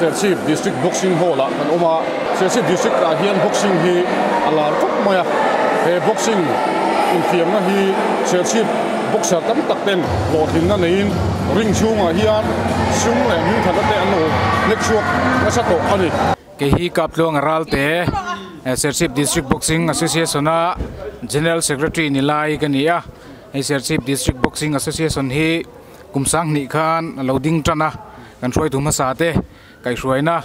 Serchhip District Boxing Hall ah kan awm a, Serchhip District ah hian boxing hi a lar khawp mai a, he boxing infiamna hi Serchhip boxer tam tak ten hlawhtlinna neiin ring chhungah hian sum leh hmingthatna te an lo hnek chhuak nasa tawh a ni. Kei hi Kaptluanga Ralte, Serchhip District Boxing Association a General Secretary ni lai ka ni a, hei Serchhip District Boxing Association hi Kum sanghnih khan a lo ding tan a, kan hruaitu hmasa te kaihhruaina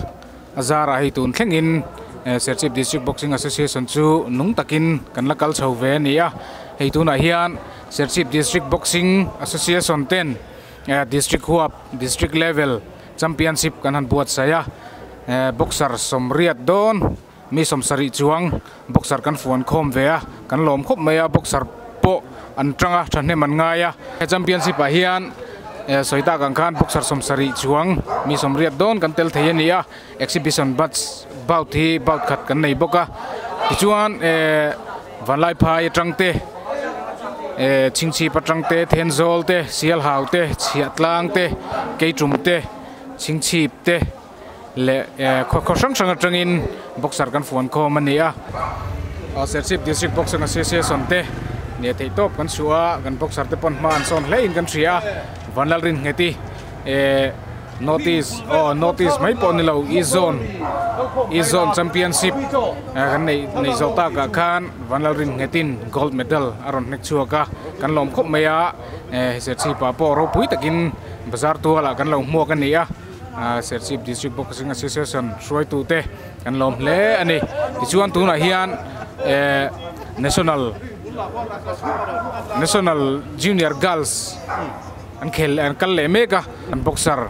a zarah hei tun thlengin Serchhip District Boxing Association chu nung takin kan la kal chho ve a ni a. Hei tunah hian Serchhip District Boxing Association ten District huap, District Level, Championship kan han buatsaih a, boxer sawmriat dawn Mi sawmsarih chuang boxer kan fuan khawm ve a, kan lawm khawp mai a, boxer pawh an tang a, thahnem an ngai a. He championship ah hian sawi tak ang khan boxer sawmsarih chuang mi sawmriat dawn kan tel thei a ni a, exhibition bats bout hi bout khat kan nei bawk a. Tichuan Vanlaiphai atang te, Chhingchhip atang te, Thenzawl te, Sialhau te, Chhiahtlang te, Keitum te, Chhingchhip te, leh khaw khaw hrang hrang atangin boxer kan fuan khawm a ni a, Serchhip District Boxing Association te nia theih tawp kan chhuah a, kan boxer te pawn hma an sawn hle in kan hria a, Vanlalrinngeti eh North East aw North East mai pawh ni lo East Zone East Zone Championship kan neih neih zawh takah khan Vanlalrinnghetin gold medal a rawn hnek chhuak a, kan lawm khawp mai a, eh Serchhip ah pawh ropui takin bazar tualah kan lo hmuak a ni a. Serchhip District Boxing Association hruaitute kan lawm hle a ni. Tichuan tunah hian National National Junior Girls an khel an kal leh mek a, an boxer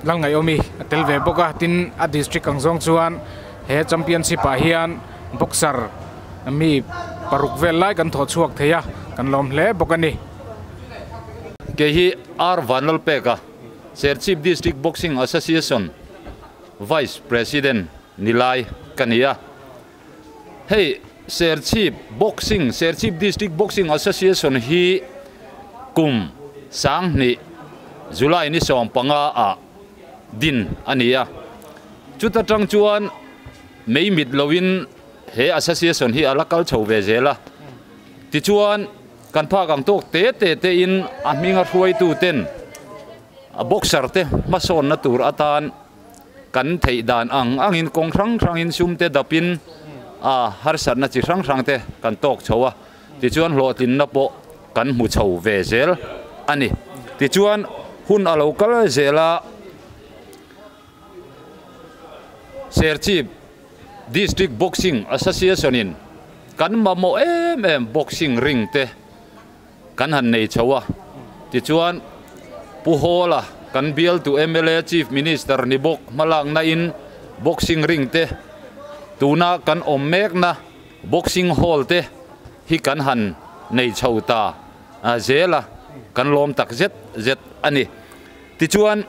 Lalngaihawmi a tel ve bawk a, tin a district ang zawng chuan he championship ah hian boxer mi paruk vel lai kan thawh chhuak thei a, kan lawm hle bawk a ni. Kei hi R Vanlalpeka, Serchhip District Boxing Association Vice President ni lai ka ni a. Hei Serchhip Boxing, Serchhip District Boxing Association hi kum sanghnih July ni 15 ah din a ni a. Chuta tang chuan mei mit loin he association hi a la kal chho ve zel a. Tichuan. Kan phak ang tawk te te te in a hminga hruaitu ten a boxer te hmasawnna tur atan kan theih dan ang angin kawng hrang hrangin sum te dapin a harsatna chi hrang hrang te kan tawk chho a, tichuan hlawhtlinna pawh kan hmu chho ve zel a ni. Tichuan hun a lo kal zel a, Serchhip District Boxing Association in kan mamawh em em boxing ring te kan han nei chho a, tichuan Pu Hawla kan bialtu mla Chief Minister ni bawk hmalakna in boxing ring te tuna kan awm mekna boxing hall te hi kan han nei chho ta zel a, kan lawm tak zet zet a ni. Tichuan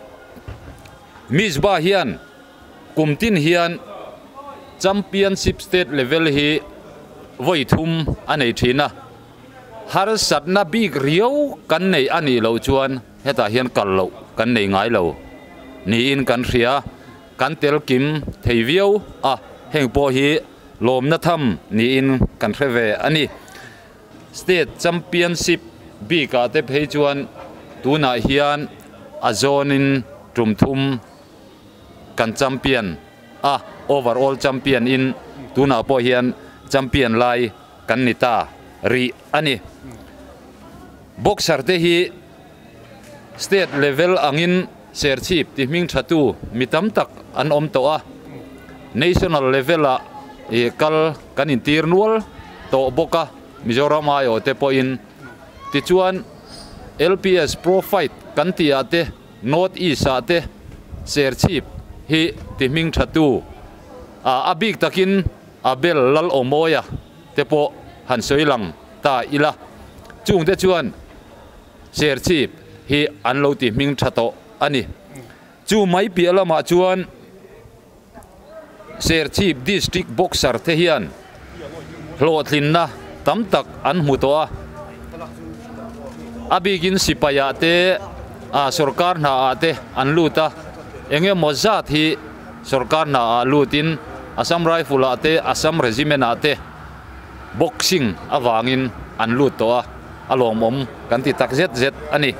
Misbah hian Kum tin hian Championship State Level hi vawi thum a nei thin a, harsatna bik riau kan nei a nih loh chuan hetah hian kal loh kan nei ngai lo niin kan hria, kan tel kim thei viau a, heng pawh hi lawmna tham niin kan hre ve a ni. State Championship bikah te phei chuan tunah hian a zawnin tum thum kan champion a, overall champion in tunah pawh hian champion lai kan ni ta rih a ni. Boxer te hi state level angin Serchhip ti hming thatu mi tam tak an awm tawh a, national level ah ih kal kan intir nual tawh bawk a, Mizoram aiawh te pawhin. Tichuan LPS Pro Fight kan tih ah te North East ah te Serchhip hi ti hming tha tu a a bik takin Abel Lalawmawia te pawh han sawi lang ta ila. Chung te chuan Serchhip hi an lo ti hming tha tawh a ni. Chu mai piah lamah chuan Serchhip District Boxer te hian hlawhtlinna tam tak an hmu tawh a, a bikin sipaiah te A sorkar hna ah te an lut a, eng emaw zat hi sorkar hna ah lutin Assam Rifle ah te, Assam Regiment ah te boxing avangin an lut tawh a, a lawmawm kan ti tak zet zet a ni.